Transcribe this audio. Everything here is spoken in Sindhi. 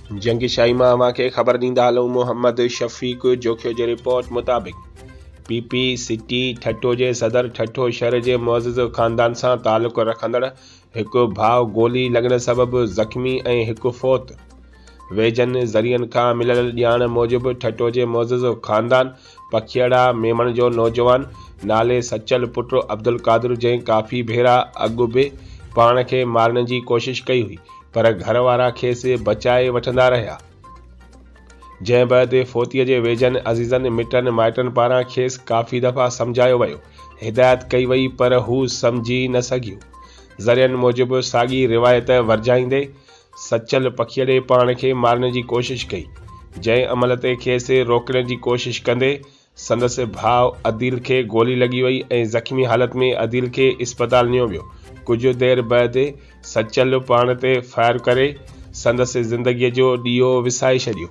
جنگشاهي مان اوهان کي خبر ڏيندا هلون محمد شفيق جوکيو جي رپورٽ مطابق پي پي سٽي ٺٽو جي صدر ٺٽو شهر جي معزز خاندان سان تعلق رکندڙ هڪ ڀاء گولي لڳڻ سبب زخمي ۽ هڪ فوت. ويجهن ذريعن کان مليل ڄاڻ موجب ٺٽو جي معزز خاندان پکيئڙا ميمڻ جو نوجوان نالي سچل پٽ عبدالقادر جنهن ڪافي ڀيرا اڳ به پاڻ کي مارڻ جي ڪوشش ڪئي هئي پر گهر وارا کيس بچائي وٺندا رهيا. جنهن بعد فوتيء جي ويجهن عزيزن، مٽن مائٽن پاران کيس ڪافي دفعا سمجهايو ويو، هدايت ڪئي وئي پر هو سمجهي نه سگهيو. ذريعن موجب ساڳي روايت ورجائيندي سچل پکيئڙي پاڻ کي مارڻ جي ڪوشش ڪئي، جنهن عمل تي کيس روڪڻ جي ڪوشش ڪندي سندس ڀاء عديل کي گولي لڳي وئي ۽ زخمي حالت ۾ عديل کي اسپتال نيو ويو، ڪجهه دير بعد سچل پاڻ تي فائر ڪري سندس زندگي جو ڏيئو وسائي ڇڏيو.